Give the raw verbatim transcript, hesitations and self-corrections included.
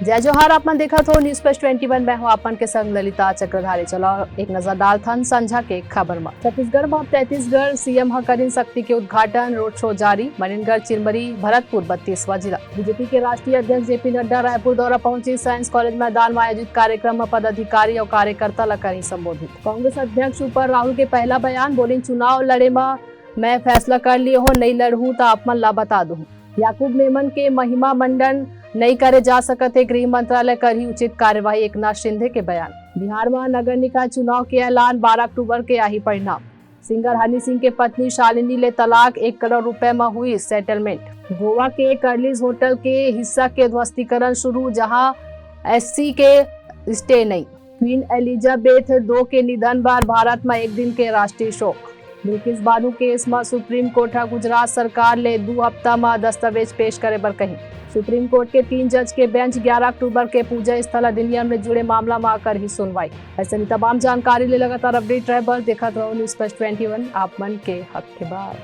जय जोहार, आप मन देखत हो News Flash twenty one, मैं हूं आप मन के संग ललिता चक्रधारी। चलो एक नजर डालथन संझा के खबर म। छत्तीसगढ़ म अब तैंतीसगढ़ सीएम ह करिन शक्ति के उद्घाटन, रोड शो जारी, मनेंद्रगढ़, चिरमिरी, भरतपुर बत्तीसवां जिला। बीजेपी के राष्ट्रीय अध्यक्ष जेपी नड्डा रायपुर दौरा पहुंचे, साइंस कॉलेज मैदान म आयोजित कार्यक्रम म पदाधिकारी अउ कार्यकर्ता ल करिन संबोधित। कांग्रेस अध्यक्ष ऊपर राहुल के पहला बयान, बोलिन चुनाव लड़े म मैं फैसला कर लिए हो, नइ लड़हूं त आप मन ला बता दूं। याकूब मेमन के महिमा मंडन नइ करे जा सकत हे, गृह मंत्रालय करही उचित कार्यवाही, एकनाथ शिंदे के बयान। बिहार म नगर निकाय चुनाव के ऐलान, बारह अक्टूबर के आही परिणाम। सिंगर हनी सिंह के पत्नी शालिनी ले तलाक, एक करोड़ रुपए म हुई सेटलमेंट। गोवा के कर्लिज होटल के हिस्सा के ध्वस्तीकरण शुरू, जहां एससी के स्टे नइ। क्वीन एलिजाबेथ दो के निधन बर भारत म एक दिन के राष्ट्रीय शोक। बिल्किस बानो केस म सुप्रीम कोर्ट ह गुजरात सरकार ले दू हफ्ता म दस्तावेज पेश करे बर कही। सुप्रीम कोर्ट के तीन जज के बेंच ग्यारह अक्टूबर के पूजा स्थल अधिनियम ले जुड़े मामला म करही सुनवाई। अइसने तमाम जानकारी ले लगातार अपडेट रहे बर देखत रहो News Flash twenty one, आप मन के हक के बात।